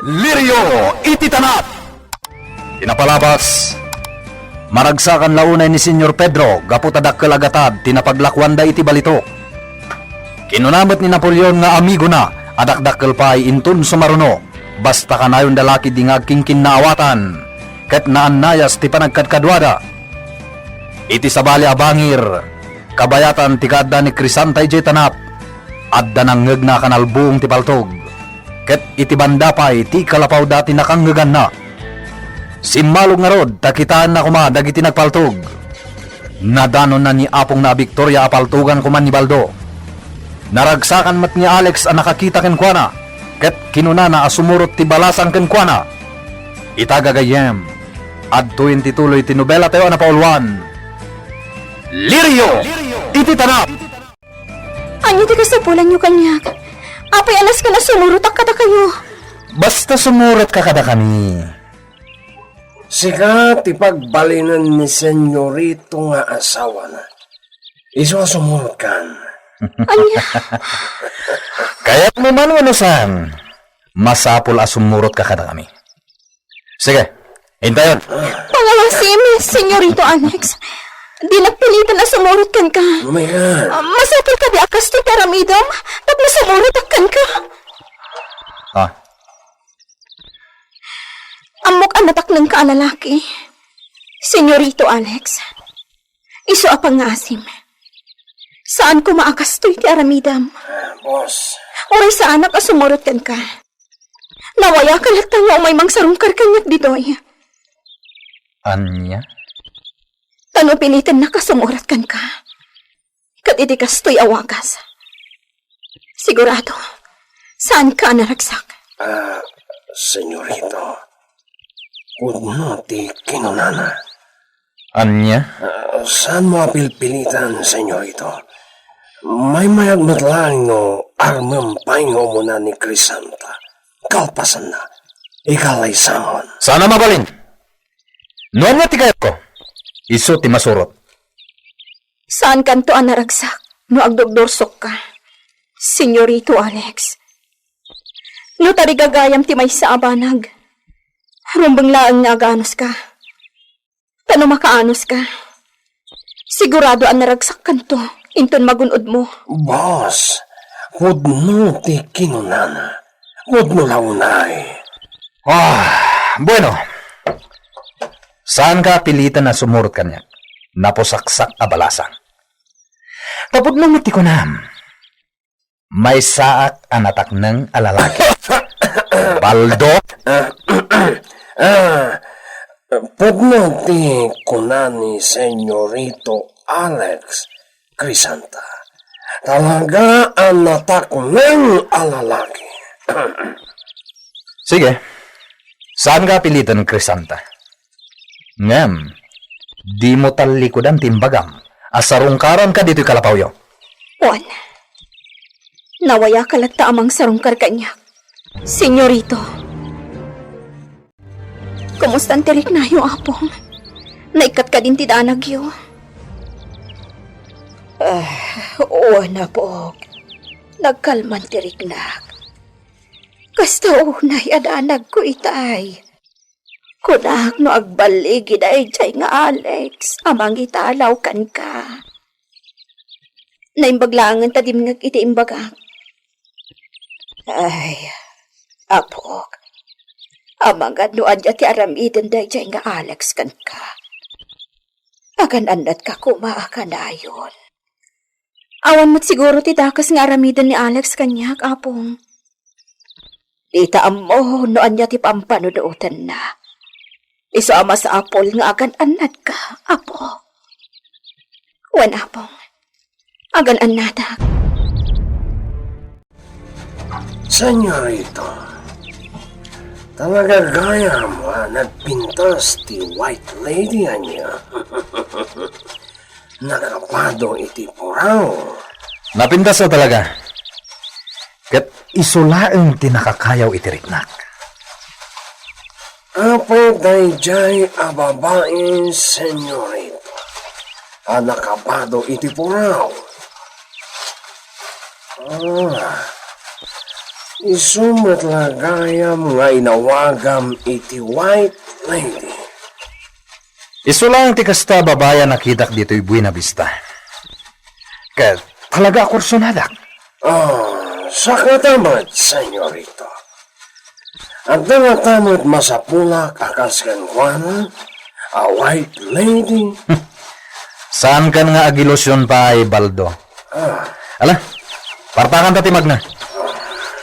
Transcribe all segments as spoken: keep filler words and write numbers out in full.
Lirio iti tanap! Ti napalabas, maragsakan la unay ni Señor Pedro gapu ta dakkel a gatad ti napaglakuanda iti balitok. Kinuna met ni Napoleon nga amigona a dakdakkel pay inton sumaruno, basta kanayonda la ketdi nga agkinkinnaawatan, ket naannayas ti panagkadkaduada. Iti sabali a bangir, kabayatan ti kaadda ni Crisanta idiay tanap, adda nangngegna a kanalbuong ti paltog, ket iti banda pay ti ikalapawda ti nakangngeganna. Simmalog ngarud ta kitaenna koma dagiti nagpaltog. Nadanonna ni apongna a Victoria a paltogan koma ni Baldo. Naragsakan met ni Alex a nakakita kenkuana, ket kinunana a sumurot ti balasang kenkuana. Ita gagayyem, adtoyen ti tuloy ti nobelatayo a napauluan. Lirio iti tanap! Ania ti kasapulanyo kaniak? Apay a nasken a sumurotak kadakayo? Basta sumurotka kadakami. Sika ti pagbalinen ni Senyorito nga asawana. Isu a sumurotkan. Ania? Kayatmo man wenno saan, masapul a sumurotka kadakami. Sige, intayon. Pangawasim, Senyorito Alex. Dinak pilitan a sumurot kenka. Oh my God. Ah, masapul kadi a kastoy ti aramidem tapno sumurotak kenka? Ah, Ammok a nataknengka a lalaki, Senyorito Alex. Isu a pangngaasim. Saan koma a kastoy ti aramidem. Ah, boss. Uray saanak a sumurot kenka. Nawayaka latta nga umay mangsarungkar kaniak ditoy. Ania? Ta no pilitennak a sumurot kenka, ket iti kastoy a wagas, sigurado, saanka a naragsak. Ah, Senyorito, pudno ti kinunana. Ania? Ah, saanmo a pilpilitan, Senyorito. Maymayat met laeng no armem pay nga umuna ni Crisanta. Kalpasanna, ikalaysamon. Saan a mabalin. No ania ti kayatko, isu ti masurot. Saankanto a naragsak no agdurdursokka, Senyorito Alex. No tarigagayam ti maysa a banag, rumbeng laeng nga aganuska. Ta no makaanus ka, sigurado a naragsakkanto inton magun-odmo. Boss, pudno ti kinunana. Pudno la unay. Ah, bueno. Saanka a piliten a sumurot kaniak. Napusaksak a balasang. Ta pudno met ti kunam. Maysaak a natakneng a lalaki. Baldo? Ah, pudno ti kuna ni Senyorito Alex Crisanta. Talaga a natakneng a lalaki. Sige. Saanka a piliten, Crisanta. Ngem, dimo tallikudan ti imbagam a sarungkaranka ditoy kalapawyo. Juan, nawayaka latta a mangsarungkar kaniak, Senyorito. Kumustan ti riknayo, Apong? Naikkat kadin ti danagyo? Ah, Juan, Apok. Nagkalman ti riknak. Kasta unay a danagko itay. Kunak no agbaligi daydiay nga Alex a mangitalaw kenka. Naimbag laengen ta dimngeg iti imbagak. Ay, Apok, amangan no ania ti aramiden daydiay nga Alex kenka. Agan-annatka koma a kanayon. Awan met siguro ti dakes nga aramiden ni Alex kaniak, Apong. Dita ammo no ania ti pampanunotenna. Isu a masapul nga agan-annadka, Apo. Wen, Apong, agan-annadak. Senyorito, talaga gayam a nagpintas ti White Lady, ania? Nakapado iti puraw. Napintas a talaga. Ket isu laeng ti nakakayaw iti riknak. Apay daydiay a babai, Senyorito, a nakapado iti puraw? Ah, Isu met la gayam nga inawagam iti White Lady. Isu laeng ti kasta a babai a nakitak ditoy Buena Vista. Ket talaga a kursonadak. Ah, sakata met, senyorito. Adda ngata met masapulak a kas kenkuana a White Lady? Saankan nga agilusion pay, Baldo. Ah. Ala, partakan ta ti magna.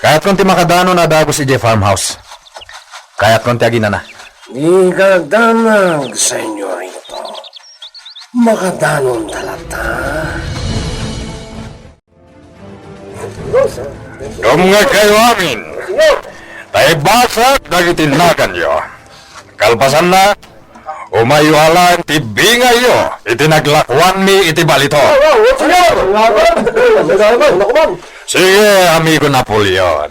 Kayatkon ti makadanon a dagus idiay farmhouse. Kayatkon ti aginana. Dika danag, senyorito. Makadanon ta latta. Dumngegkayo amin. Ta ibasat dagiti naganyo. Kalpasanna, umayyo laeng ti bingayyo iti naglakuanmi iti balito. Sige, amigo Napoleon.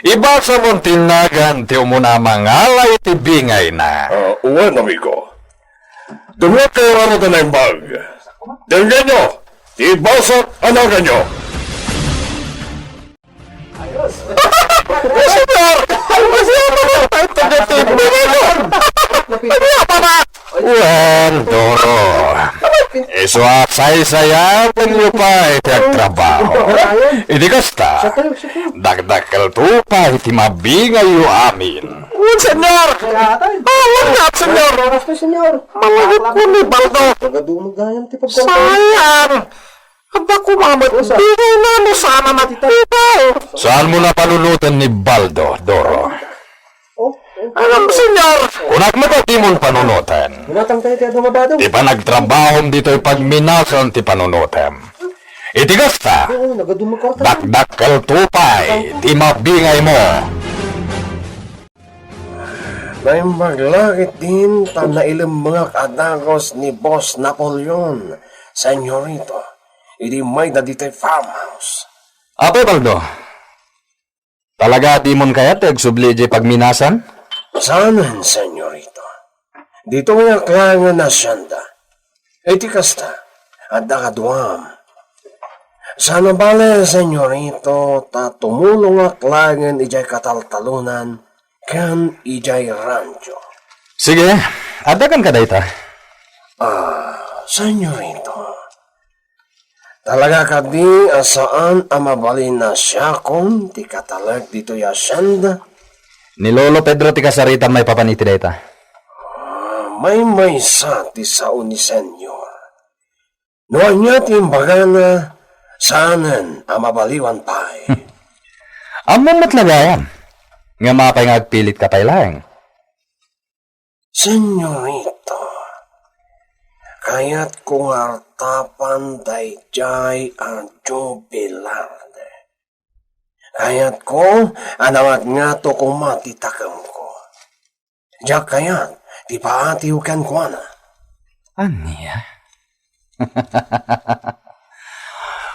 Ibasam ti nagan ti umuna a mangala iti bingayna. Ah, wen, amigo. Dumngegkayo a naimbag. Denggenyo ti ibasat a naganyo. Señor! Ay, masaya naman tayo taga-tibig. Ano nga pala? Wen, Doro. Isu a saysayaenyo pay ti agtrabaho. Idi kasta, dakdakkelto pay ti mabingayyo amin. Wen, Señor! Awan nga, Señor! Malagipko ni Baldo. Sayang! Adda koma met bingayna no saan a nagtipay. Saanmo a panunoten ni Baldo, Doro? Ngem, Señor. Kunak met a dimon panunoten. Ti panagtrabahom ditoy pagminasan ti panunotem. Iti kasta, dakdakkelto pay ti mabingaymo. Naimbag la ketdin ta nailemmengak a dagus ni Boss Napoleon, senyorito, idi mayda ditoy farmhouse. Apay, Baldo, talaga a dimon kayat ti agsubli idiay pagminasan? Saanen, senyorito. Ditoyak laengen a hacienda. Iti kasta, adda kaduam. Saan a bale, senyorito, ta tumulongak laengen idiay kataltalonan ken idiay rancho. Sige, adda kan kadayta. Ah, senyorito, talaga kadi a saan a mabalin a siakon ti katalek ditoy a hacienda? Ni Lolo Pedro ti kasaritam maipapan iti dayta. Ah, maymaysa ti sao ni Senyor. No ania ti imbagana, saanen a mabaliwan pay. Ammom met la gayam. Ngem apay nga agpilitka pay laeng? Senyorito, kayatko nga artapan daydiay a Joe Velarde. Kayatko a nangatngato koma ti takemko. Diak kayat ti paatiyo kenkuana. Ania?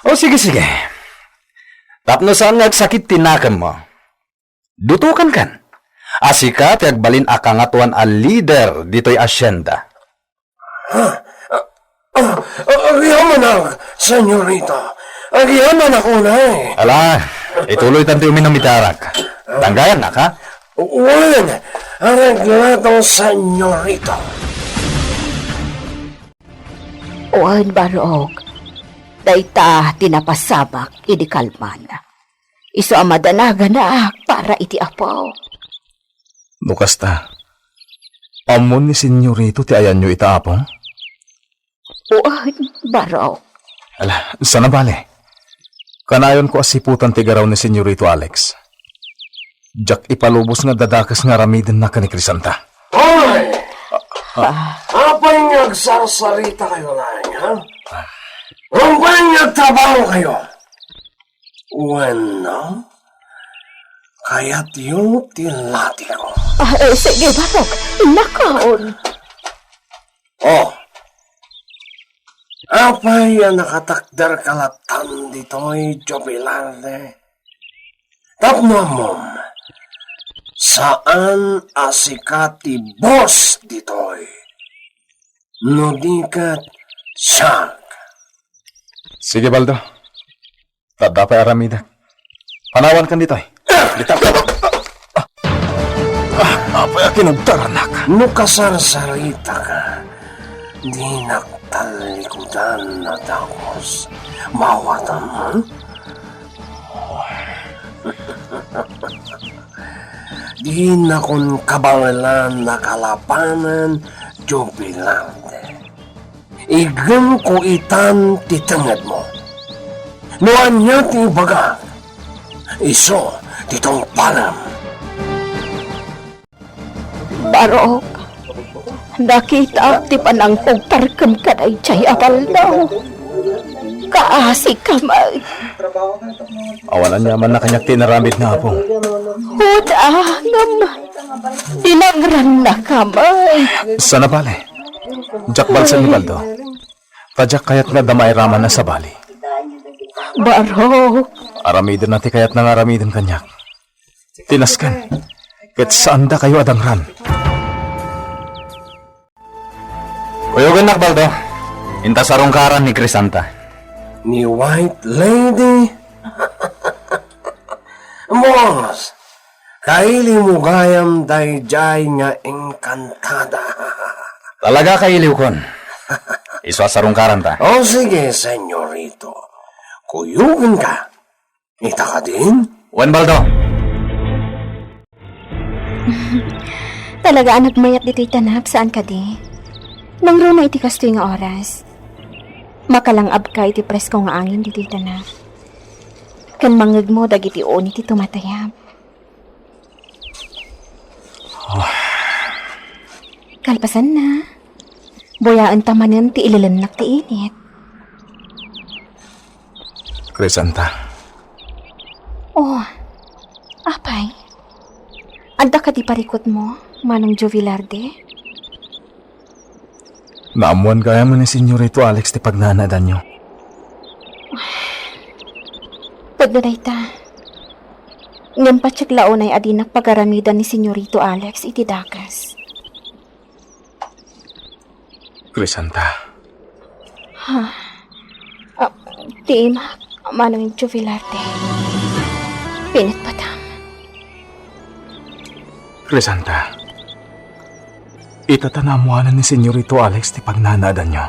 O, sige, sige. Tapno saan nga agsakit ti nakemmo, dutokankan a sika ti agbalin a kangatoan a lider ditoy hacienda. Ha? Ah, ah, ah, agyamanak, senyorita. Agyamanak unay. Ala, ituloytan ti uminum iti arak. Tanggayannak, ha? Wen, areglado, senyorita. Wen, Barok. Dayta ti napasamak idi kalman. Isu a madanaganak para iti Apo. No kasta, ammon ni Senyorito ti ayanyo ita, Apo? Wen, Barok. Ala, saan a bale. Kanayonko a siputan ti garaw ni Senyorito Alex. Diak ipalubos nga adda dakes nga aramidenna ken ni Crisanta. Hoy! Ah. Apay nga agsarsarita kayo laeng, ha? Rumbeng nga agtrabaho kayo. Wenno, kayatyo ti latiko? Ah, eh, sige, Barok. Innakaon. Oh. Apay a nakatakderka lattan ditoy, Joe Velarde? Tapno ammom, saan a sika ti boss ditoy. No di ket siak. Sige, Baldo. Ta adda pay aramidek. Panawankan ditoy. Dita ka. Ah, apay a kinagtaranak? No kasarsaritaka, dinak tallikudan a dagus. Maawatam, ha? Dinakon kabaelan a kalapanen, Jubilarte. Igemko itan ti tengedmo. No ania ti ibagak, isu ti tungpalem. Barok, nakitak ti panangkugtarkem kadaydiay a Baldo. Kaasikam, ay. Awan aniaman a kaniak ti inaramid nga, Apo. Huda, ngem dinangrannakam, ay. Saan a bale? Diak balsen ni Baldo. Ta diak kayat nga adda mairaman a sabali. Barok. Aramidenna ti kayatna nga aramiden kaniak. Ti nasken, ket saandakayo a dangran. Kuyogennak, Baldo. Inta sarungkaran ni Crisanta. Ni White Lady? Boss, kailiwmo gayam daydiay nga engkantada. Talaga kailiwkon. Isu a sarungkaranta. O sige, senyorito. Kuyogenka. Ita kadin? Wen, Baldo. Talaga a nagmayat ditoy tanak, saan kadi? Nangruna iti kastoy nga oras. Makalang-abka iti presko nga angin ditoy tanak. Ken mangngegmo dagiti uni ti tumatayab. Kalpasanna, buyaenta manen ti ilelennak ti init. Crisanta. Oh, apay? Adda kadi parikutmo, Manong Joe Velarde? Naammoan gayam ni Senyorito Alex ti pagnanaedanyo. Pudno dayta. Ngem patiek la unay a dinak pagaramidan ni Senyorito Alex iti dakes. Crisanta. Ha? Ah, ti imak, Manong Joe Velarde. Pinatpatam. Crisanta, ita ta naammoanan ni Senyorito Alex ti pagnanaedanyo.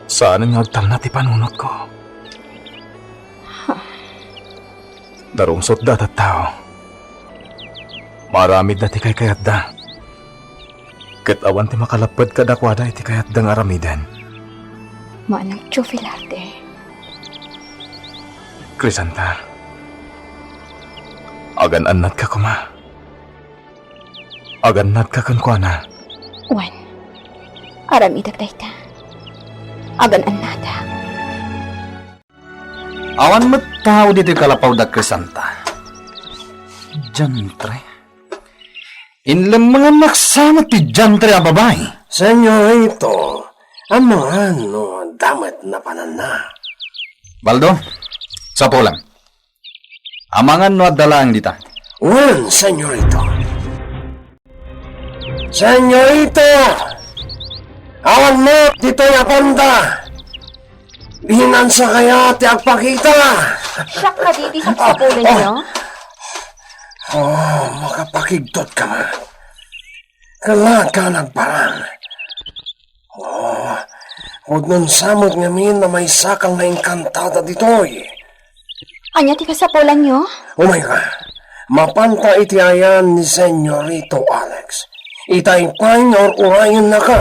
Saanen nga agtalna ti panunotko. Narungsotda a tattao. Maaramidda ti kaykayatda. Ket awan ti makalapped kadakuada iti kayatda nga aramiden. Manong Joe Velarde. Crisanta, agan-annadka koma. Agannadka kenkuana. Wen, aramidek dayta. Agannadak. Awan met tao ditoy kalapaw da Crisanta. Diantre. Inlemmengannak sa met ti diantre a babai. Senyorito, amangan no adda met napananna. Baldo, sapulem. Amangan no adda laeng dita. Wen, senyorito. Senyorito! Awan met ditoy a banda! Binansa kaya ti agpakita! Siak kadi ti sapsapulenyo? Oh, makapakigtot ka man. Kala ka nagparang. Oh, pudno sa met ngamin a maysaka nga engkantada ditoy. Ania ti kasapulanyo? Umayka, mapanta iti ayan ni Senyorito Alex. Itay pay nga ur-urayennaka.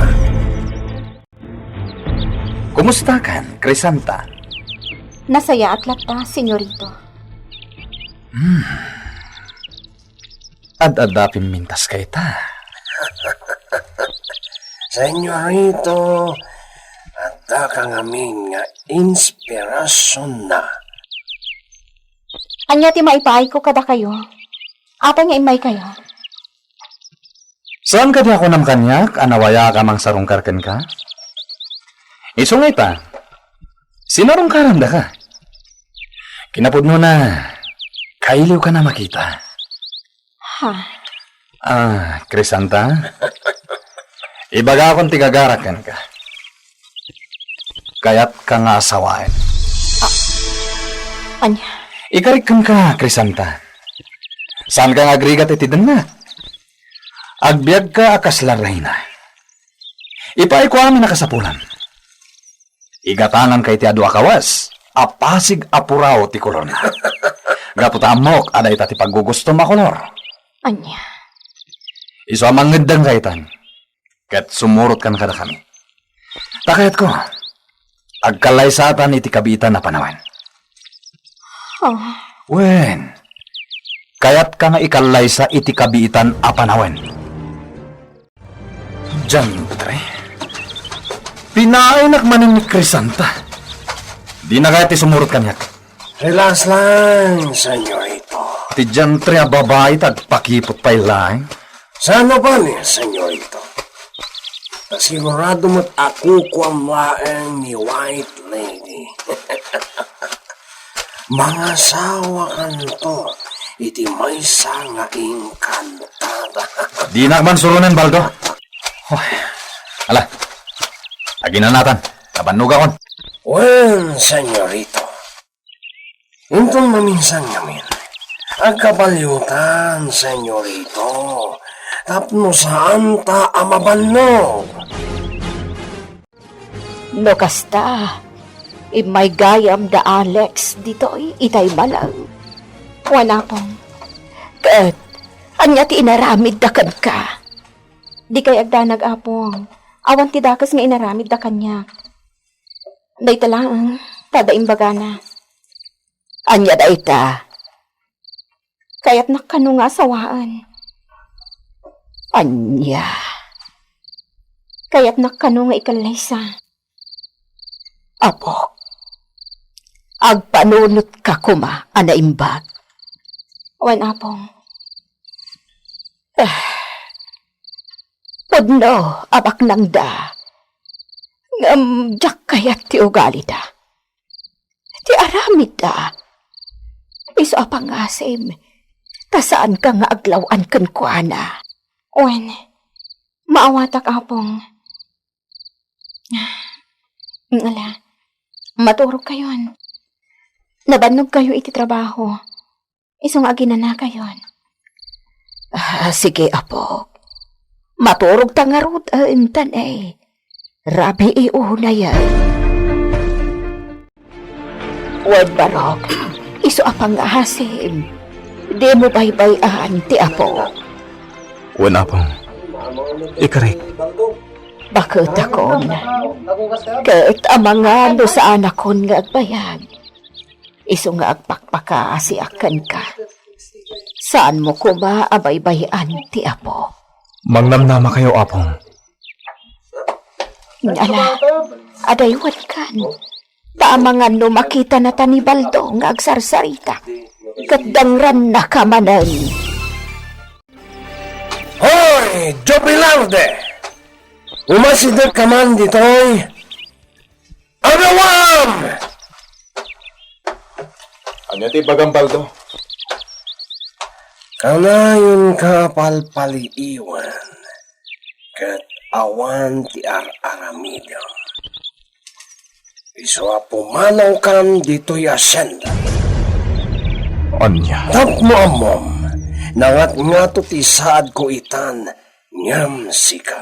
Kumustakan, Crisanta? Nasayaat latta, Senyorito. Hmm. Ad-adda a pimmintas kayta. Senyorito, adda ka ngamin nga inspirasionna. Ania ti maipaayko kadakayo? Apay nga immaykayo? Saan kadi a kunam kaniak a nawayaak a mangsarungkar kenka? Isu nga ita, sinarungkarandaka. Kinapudnona, kailiwkan a makita. Ha? Ah, Crisanta? Ibagakon ti gagarak kenka. Kayatka nga asawaen. Ah, ania? Ikarik kenka, Crisanta. Saanka nga agrigat iti dengnga. Agbiagka a kasla reyna. Ipaayko amin a kasapulan. Igatanganka iti adu a kawas a pasig a puraw ti kolorna. Gapu ta ammok a dayta ti paggugustom a kolor. Ania? Isu a mangeddengka itan, ket sumurotkan kadakami. Ta kayatko, agkallaysatan iti kabiitan a panawen. Oh. Wen, kayatka nga ikallaysa iti kabiitan a panawen. Diantre. Pinaaynak manen ni Crisanta. Dina kayat ti sumurot kaniak? Relax lang, senyorito. Ti diantre a babai ta agpakipot pay laeng. Saan a bale, senyorito? Ta sigurado met a kukuam laeng ni White Lady. Mangasawakanto iti maysa nga engkantada. Dinak man suronen, Baldo. Hoy. Ala. Aginanatan. Nabannogakon. Wen, senyorito. Inton maminsan ngamin, agkabaliotan, senyorito, tapno saanta a mabannog. No kasta, immay gayam da Alex ditoy itay malam. Wen, Apong. Ket, ania ti inaramidda kenka? Dikay agdanag, Apong. Awan ti dakes nga inaramidda kaniak. Dayta laeng, ta adda imbagana. Ania dayta? Kayatnak kano nga asawaen. Ania? Kayatnak kano nga ikallaysa? Apok, agpanunotka koma a naimbag. Wen, Apong. Ah, pudno a baknangda, ngem diak kayat ti ugalida. Ti aramidda, isu a pangasim, ta saanka nga aglaw-an kenkuana. Wen, maawatak, Apong. Ala, maturogkayon. Nabannogkayo iti trabaho. Isu nga aginanakayon. Ah, sige, Apok. Maturogta ngarud, eh, intan, eh. Rabii unayen. Wen, Barok, isu a pangasim, dimo baybay-an ti Apo. Wen, Apong, ikarik. Baketakon, ket amangan no saanakon nga agbayag, isu nga agpakpakaasiak kenka. Saanmo koma a baybay-an ti Apo. Mangnamnamakayo, Apong. Ala, adaywankan. Ta amangan no makitanata ni Baldo nga agsarsarita, ket dangrannaka manen. Hoy, Jobilarde! Umasidegka man ditoy. Agawam! Ania ti ibagam, Baldo? Kanayonka a palpaliiwen ket awan ti ar-aramidem. Isu a pumanawkan ditoy asienda. Ania? Tapno ammom, nangatngato ti saadko itan, ngem sika,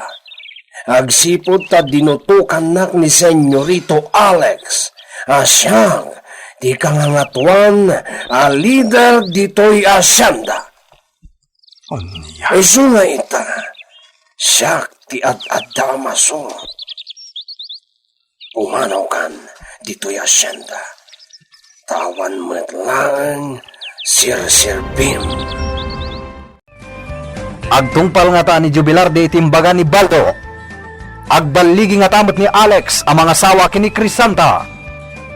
agsipud ta dinutokannak ni Senyorito Alex a siak ti kangangatuan a lider ditoy asienda. Ania? Isu nga ita, siak ti ad-adda a masurot. Pumanawkan ditoy asienda. Ta awan met laeng serserbim. Agtungpal ngata ni Jubilar iti imbaga ni Baldo. Agballigi ngata met ni Alex a mangasawa ken ni Crisanta.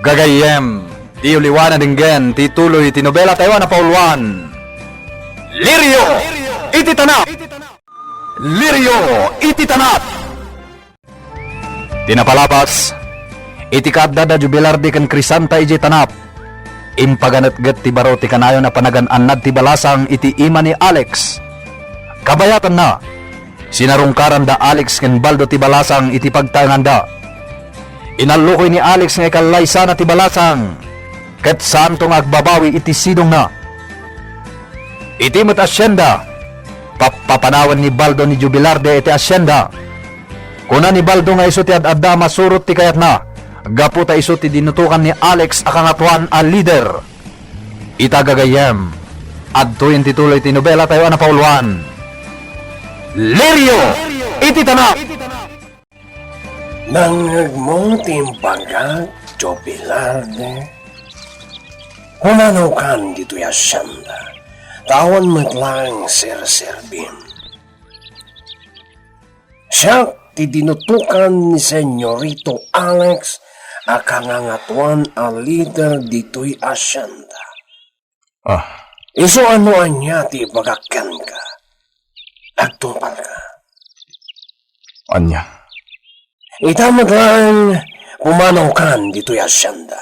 Gagayyem, diyo liwanan denggen ti tuloy ti nobela tayo a napauluan. Lirio iti Tanap! Lirio iti Tanap! Ti napalabas, iti kaadda da Jubilardi ken Crisanta idiay Tanap, impaganetget ti baro ti kanayon a panagan-annad ti balasang iti ima ni Alex. Kabayatanna, sinarungkaran da Alex ken Baldo ti balasang iti pagtaenganda. Inallukoy ni Alex nga ikallaysana ti balasang, ket saanto nga agbabawi iti sidongna. Iti met asienda, pappapanawen ni Baldo ni Jubilarde iti asienda. Kuna ni Baldo nga isu ti ad-adda a masurot ti kayatna, gapu ta isu ti dinutokan ni Alex a kangatoan a lider. Ita gagayyem, adtoyen ti tuloy ti nobela tayo a napauluan. Lirio iti tanak! Nangngegmo ti imbagak, Joe Velarde? Pumanaw kan ditoy asienda, ta awan met laeng serserbim. Siak ti dinutokan ni Senyorito Alex a kangangatoan a lider ditoy asienda. Ah. Isu a no ania ti ibagak kenka, agtungpalka. Ania? Ita met laeng, pumanaw kan ditoy asienda,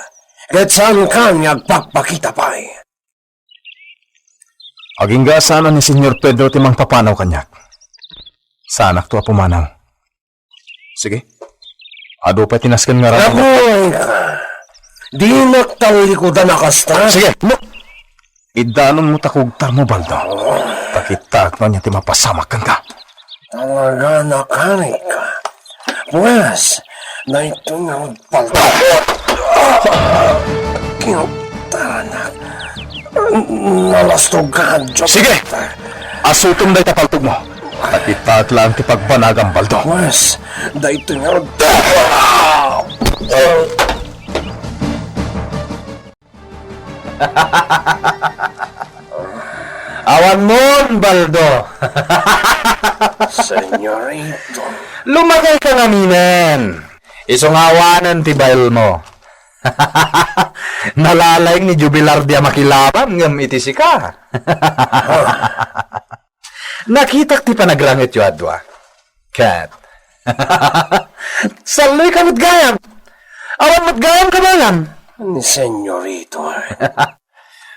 ket saan kan nga agpakpakita pay. Agingga a saan a ni Senyor Pedro ti mangpapanaw kaniak. Saanakto a pumanaw. Sige. Adu pay ti nasken nga raman. Nabuhay ka. Dinak tallikudan a kasta. Sige, no. Idanonmo ta kugtarmo, Baldo. Ta kitak no ania ti mapasamak kenka. Talaga nakarik ka. Pues, daytoy nga agpalto. Kinugtaranak. Nalastog ka, Joe. Sige! Asutom dayta paltogmo. Nakitaak laeng ti pagbanagam, Baldo. Pues, daytoy nga. Awan mon, Baldo. Senyorito. Lumagay ka ngaminen. Isu nga awanen ti baelmo. Nalalaing ni Jubilar dia makilaban ngem iti sika. Nakitak ti panagrangityo a dua. Ket salloy ka met gayam. Awan met gayam kabaelam. Ni Senyorito.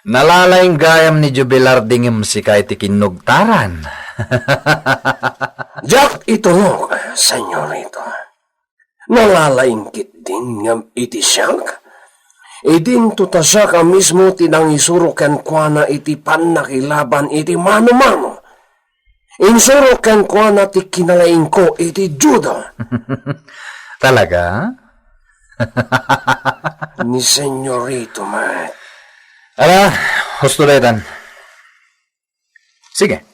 Nalalaing gayam ni Jubilar di ngem sika iti kinugtaran. Diak iturok, Senyorito. Nalalaing ketdin ngem iti siak. Idinto ta siak a mismo ti nangisuro kenkuana iti pannakilaban iti mano-mano. Insuro kenkuana ti kinalaingko iti judo. Talaga? Ni Senyorito met. Ala, husto daytan. Sige.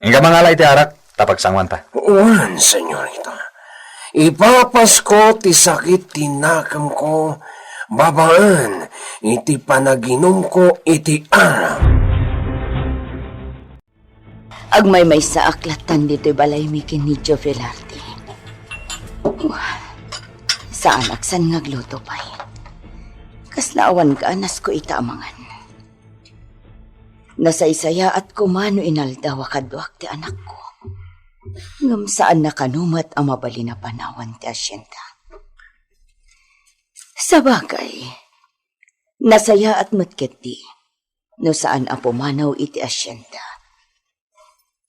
Inka mangala iti arak, ta pagsanguanta. Wen, Senyorito. Ipapasko ti sakit ti nakemko babaen iti panaginumko iti arak. Agmaymaysaak lattan ditoy balaymi ken ni Joe Velarde. Saanak san nga agluto pay. Kasla awan ganasko ita a mangan. Nasaysayaat koma no inaldaw a kaduak ti anakko. Ngem saanna kano met a mabalin a panawan ti asienda. Sabagay, nasayaat met ketdi no saan a pumanaw iti asienda.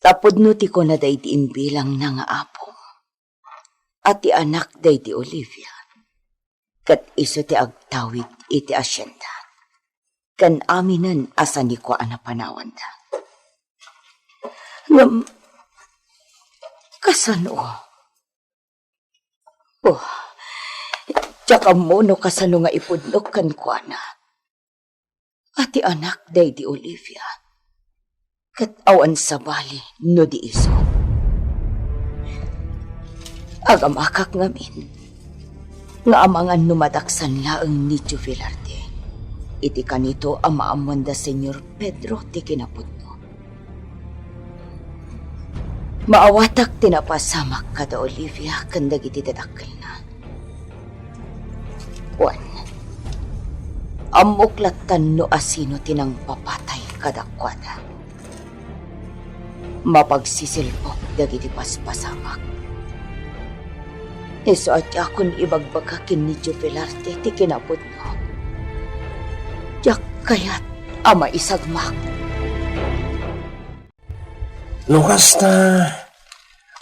Ta pudno ti kuna daydi imbilangna nga apo a ti anak daydi Olivia, ket isu ti agtawid iti asienda ken aminen a sanikua a napanawanda. Ngem kasano? Oh, diak ammo no kasano nga ipudnok kenkuana a ti anak daydi Olivia, ket awan sabali no di isu. Agamakak ngamin nga amangan no madaksan laeng ni Joe Velarde iti kanito a maammoanda Senyor Pedro ti kinapudno. Maawatak ti napasamak kada Olivia ken dagiti dadakkelna. Wen, ammok lattan no asino ti nangpapatay kadakuada. Mapagsisilpok dagiti paspasamak. Isu a diakon ibagbaga ken ni Joe Velarde ti kinapudno. Diak kayat a maisagmak. No kasta,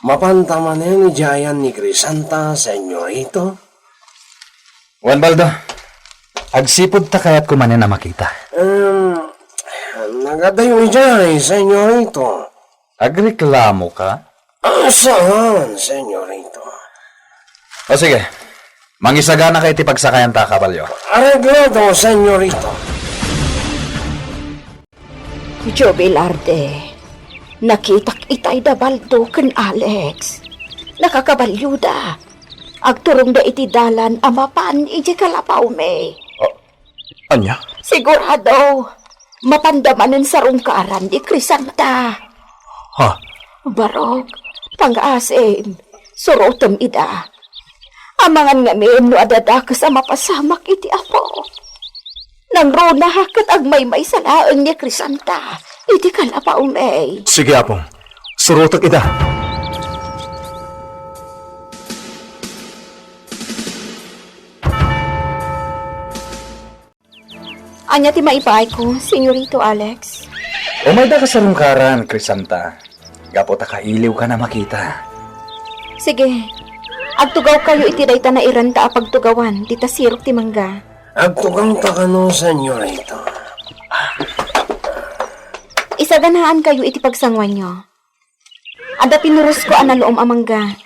mapanta manen idiay ayan ni Crisanta, Senyorito? Wen, Baldo, agsipud ta kayatko manen a makita. Em, Nagadayo idiay, Senyorito. Agreklamo ka? Ah, saan, Senyorito? O sige, mangisagana ka iti pagsakayan ta a kabalio. Areglado, Senyorito. Joe Velarde, nakitak itay da Baldo ken Alex. Nakakabalioda. Agturongda iti dalan a mapan iti Calapaume. Ah, ania? Sigurado, mapanda manen sarungkaran ni Crisanta. Ha? Barok, pangaasim, surotem ida. Amangan ngamin no adda dakes a mapasamak iti Apo. Nangruna ket agmaymaysa laeng ni Crisanta iti Calapaume. Sige, Apong. Surotek ida. Ania ti maipaayko, Senyorito Alex? Umayda ka sarungkaran, Crisanta. Gapu ta kailiwkan a makita. Sige. Agtugawkayo iti dayta nairenta a pagtugawan, dita sirok ti mangga. Agtugawta kano, Senyorito? Isaganaankayo iti pagsanguanyo. Adda pinurosko a naluom a mangga,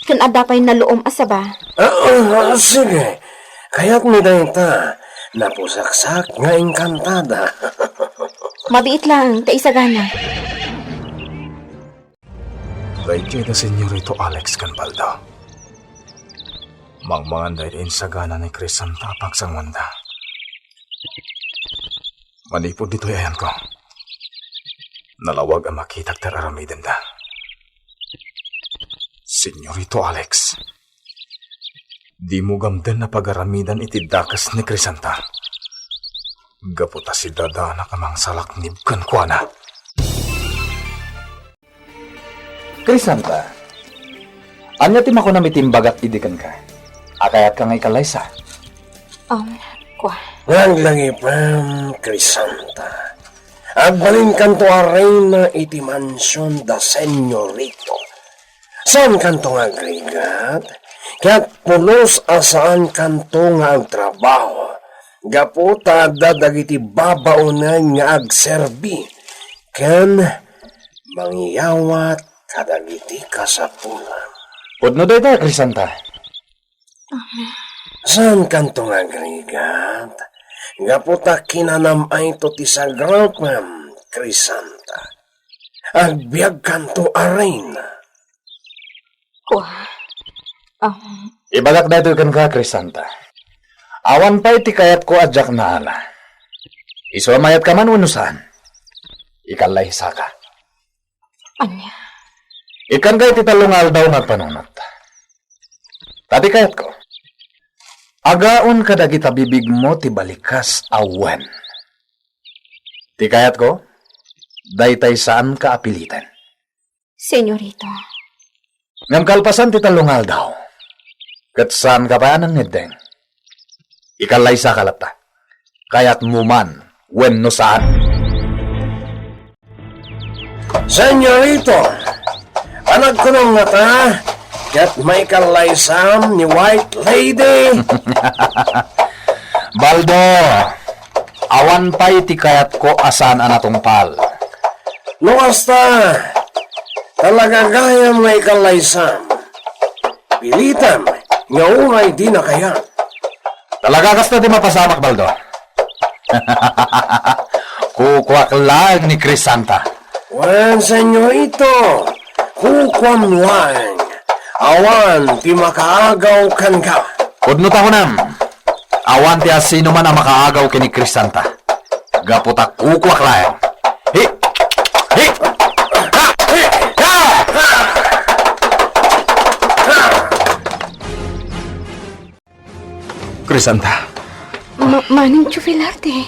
ken adda pay naluom a saba. Ah, ah, sige. Kayatmi dayta. Napusaksak nga engkantada. Mabiit laeng ta isagana. Daydiay da Senyorito Alex ken Baldo. Mangmangan dayta insagana ni Crisanta a pagsanguanda. Manipud ditoy ayanko, nalawag a makitak ti ar-aramidenda. Senyorito Alex, dimo gamden a pagaramidan iti dakes ni Crisanta. Gapu ta sidadanak a mangsalaknib kenkuana. Crisanta, ania ti makunam iti imbagak idi kenka? A kayatka nga ikallaysa? Um, kua. Nga aglangipem, Crisanta. Agbalinkanto a reyna iti mansion da Senyorito. Saankanto nga agrigat, ket pulos a saankanto nga agtrabaho, gapu ta adda dagiti babaonen nga agserbi ken mangiyawat kadagiti kasapulan. Pudno dayta, Crisanta. Saankanto nga agrigat, gapu ta kinanam-ayto ti sagrapem, Crisanta. Agbiagkanto a reyna. Kua, um, Ibagak daytoy kenka, Crisanta. Awan pay ti kayatko a diak naala. Isu a mayatka man wenno saan, ikallaysaka. Ania? Ikkanka iti tallo nga aldaw nga agpanunot. Ta ti kayatko, agaon kadagita bibigmo ti balikas a wen. Ti kayatko, daytay saanka a piliten. Senyorito. Ngem kalpasan ti tallo nga aldaw, ket saanka pay a nangngeddeng. Ikallaysaka latta. Kayatmo man wenno saan. Senyorito, panagkunom ngata, ket maikallaysam ni White Lady. Baldo, awan pay ti kayatko a saan a natungpal. No kasta, talaga gayam nga ikallaysam. Pilitam nga uray dina kayat. Talaga kasta ti mapasamak, Baldo? Kukuak laeng ni Crisanta. Wen, senyorito, kukuam laeng. Awan ti makaagaw kenka. Pudno ta kunam, awan ti asinoman a makaagaw ken ni Crisanta. Gapu ta kukuak laeng. Hi! Hi! Ha! Hi! Ha! Crisanta. Ma-, Manong Joe Velarde,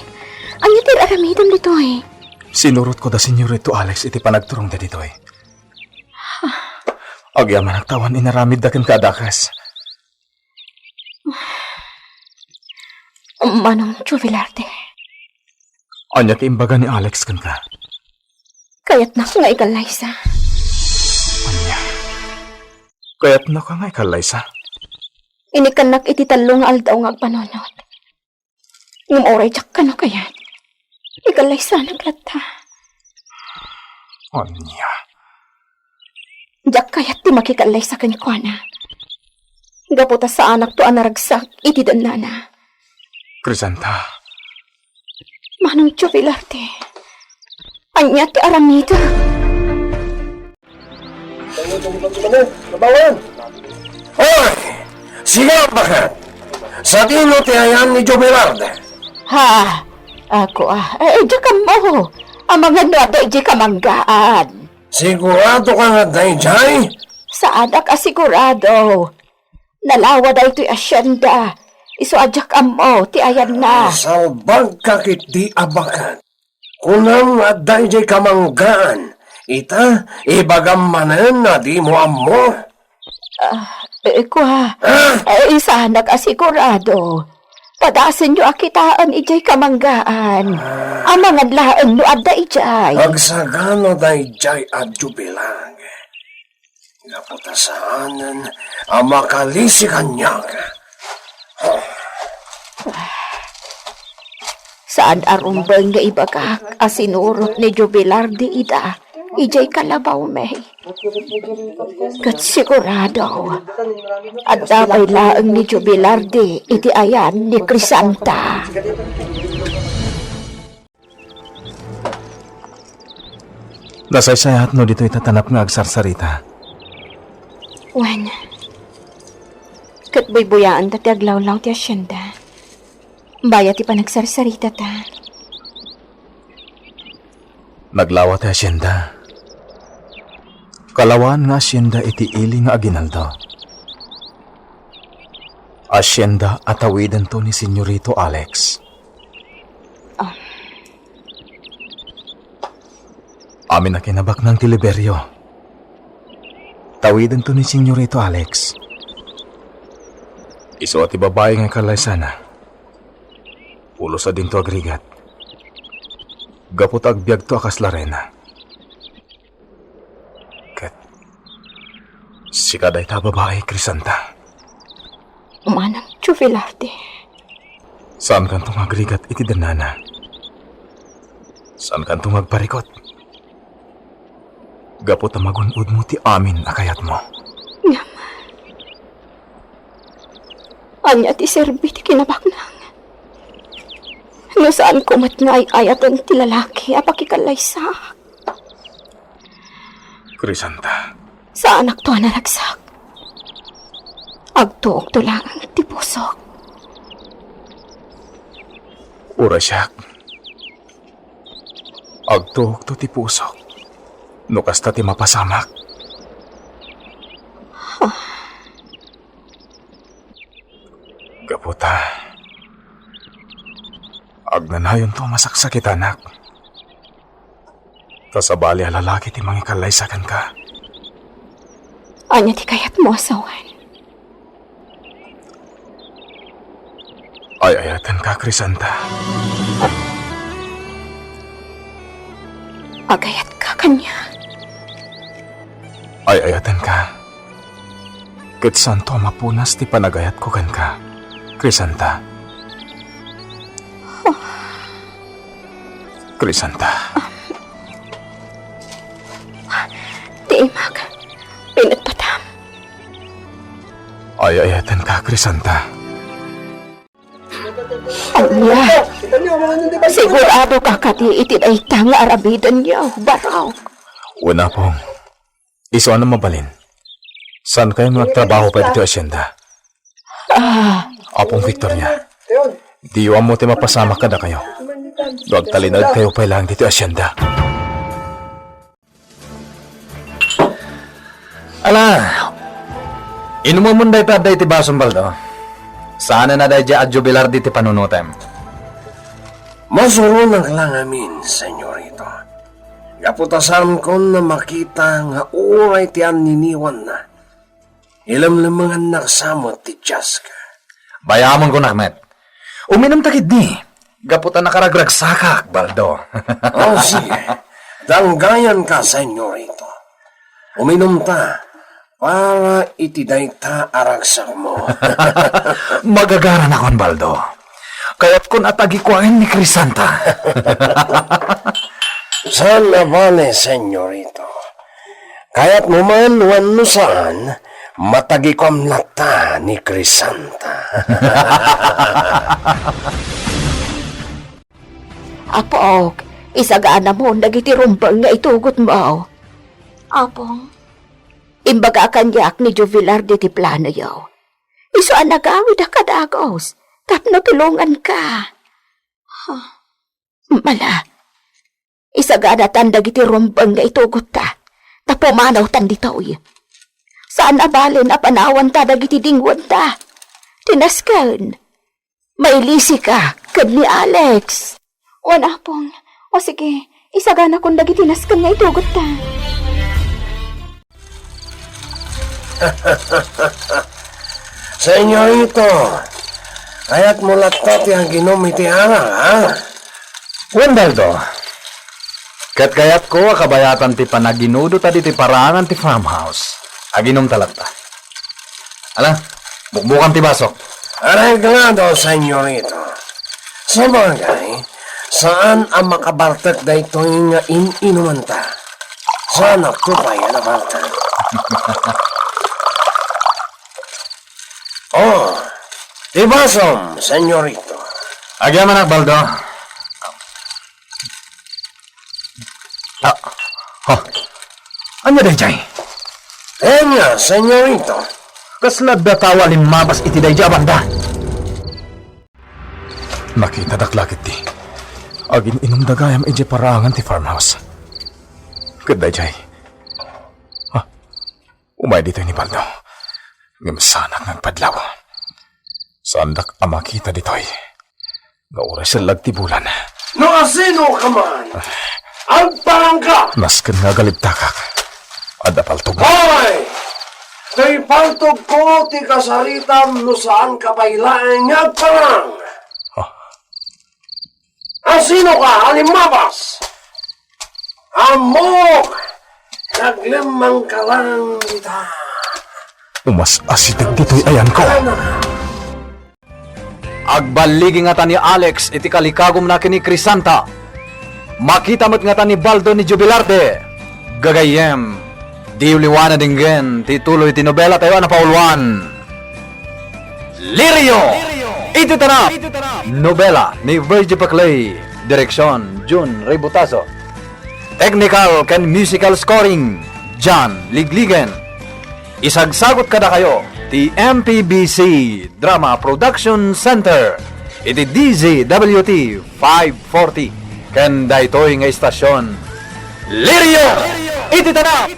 ania ti aramidem ditoy? Sinurotko da Senyorito Alex iti panagturongda ditoy. Agyamanak ta awan inaramidda kenka a dakes. Manong Joe Velarde. Ania ti imbaga ni Alex kenka? Kayatnak nga ikallaysa. Ania? Kayatnaka nga ikallaysa? Inikkannak iti tallo nga aldaw nga agpanunot. Ngem uray diak kano kayat. Ikallaysanak latta. Ania? Diak kayat ti makikallaysa kenkuana. Gapu ta saanakto a naragsak iti dennana. Crisanta. Manong Jovelarte, ania ti aramidek? Hoy! Sika, baket! Sadino ti ayan ni Jovelarte? Ha? Ako, ah, eh, diak ammo. Amangan no adda idiay kamanggaan. Sigurado ka nga adda idiay? Saanak a sigurado. Nalawa daytoy a sienda. Isu a diak ammo ti ayanna. Salbag ka ketdi a baket. Kunam nga adda idiay kamanggaan. Ita, ibagam manen a dimo ammo. Ah, eh, kua, ah, eh, saanak a sigurado. Padasenyo a kitaen idiay kamanggaan. Ah. Amangan laeng no adda idiay. Agsagana daydiay a jubilag. Gapu ta saanen a makalisi kaniak. Saan a rumbeng nga ibagak a sinurot ni Jubilar di ida idiay kalabawmi. Ket sigurado, adda pay laeng ni Jubilar di iti ayan ni Crisanta. Nasaysayat no ditoy tatanap nga agsarsarita. Wen, ket buybuyaanta ti aglawlaw ti asienda. Bayat ti panagsarsaritata. Naglawa ti asienda. Kalawaan nga asienda iti ili nga aginaldo. Asienda a tawidento ni Senyorito Alex. Ah. Amin a kinabaknang ti Liberio. Tawidento ni Senyorito Alex. Isu a ti babai nga kalaysana. Pulos a dinto agrigat. Gapu ta agbiagto a kas Lorena. Ket sika dayta a babai, Crisanta. Manang Jovelarte. Saankanto nga agrigat iti dennana. Saankanto nga agparikut. Gapu ta magun-odmo ti amin a kayatmo. Ngem, ania ti serbi ti kinabaknang? No saanko met nga ay-ayaten ti lalaki a pakikallaysaak. Crisanta. Saanakto a naragsak. Agtuokto laeng ti pusok. Uray siak. Agtuokto ti pusok. No kasta ti mapasamak. Gapu ta, agnanayonto a masaksakitanak. Ta sabali a lalaki ti mangikallaysa kenka. Ania ti kayatmo a sawen? Ay-ayatenka, Crisanta. Agayatka kaniak? Ay-ayatenka. Ket saanto a mapunas ti panagayatko kenka, Crisanta. Crisanta. Di imak pinatpatam. Ay-ayatenka, Crisanta. Ania? Sigurado ka kadi iti dayta nga aramidenyo, Barok? Wen, Apong. Isu a mabalin. Saankayo nga agtrabaho pay ditoy asienda? Ah. Apong Victoria, diyo ammo ti mapasamak kadakayo no agtalinaedkayo pay laeng ditoy asienda. Ala, inumemon dayta adda iti basom, Baldo. Saanen a daydiay a jubilar diti panunotem. Masuronak la ngamin, senyorito. Gapu ta saankon a makita nga uray ti anniniwanna, ilemlemengannak sa met ti diaska. Bayamonko, Nakmet. Uminumta ketdi. Gapu ta nakaragragsakak, Baldo. Oh, sige. Danggayanka, senyorito. Uminumta para iti dayta a ragsakmo. Magagaranakon, Baldo. Kayat kon atagikuaen ni Crisanta. Saan a bale, senyorito. Kayatmo man wenno saan, matagikuam latta ni Crisanta. Apok, isaganamon dagiti rumbeng nga itugotmo. Apong? Imbaga kaniak ni Jovelarde ti planoyo. Isu a nagawid a kadagus tapno tulonganka. Huh. Mala, isaganatan dagiti rumbeng nga itugotta, ta pumanawtan ditoy. Saan a balen a panawanta dagiti dingwenta. Ti nasken, mailisika ken ni Alex. Wen, Apong. O sige, isaganakon dagiti nasken nga itugotta. Senyorito, kayatmo latta ti aginom iti arak, ha? Wen, Baldo, ket kayatko a kabayatan ti panaginudo ta ditoy parangan ti farmhouse. Aginomta latta. Ala, bukbukan ti basok. Areglado, senyorito. Sabagay, saan a makabartek daytoy nga in-inumanta. Saanakto pay a nabartek. Oh, ti basom, senyorito. Agyamanak, Baldo. Ah, ha? Ania daydiay? Ania, senyorito. Kasla adda tao a limmabas iti daydiay a banda. Nakitadak la ketdi. Agin-inumda gayam idiay parangan ti farmhouse. Ket daydiay. Ha? Umay ditoy ni Baldo. Ngem saanak nga agpadlaw. Saandak a makita ditoy. Nga uray sellag ti bulan. No asino ka man, agparangka! Nasken nga agalibtakak. Adda paltog. Hoy! Toy paltogko ti kasaritam no saanka pay laeng nga agparang. Ah. Asino ka a limmabas? Ammok! Naglemmangka lang dita. Umas-asideg ditoy ayanko. Agballigi ngata ni Alex iti kalikagumna ken ni Crisanta. Makita met ngata ni Baldo ni Jubilarte. Gagayyem, diyo liwanen denggen ti tuloy ti nobelatayo a napauluan. Lirio iti Tanap. Nobela ni Virgie Paclay. Direksion, Jun Ributaso. Technical ken musical scoring, John Ligligen. Isagsagut kadakayo ti M P B C Drama Production Center iti D Z W T five forty ken daytoy nga istasion, Lirio iti Tanap.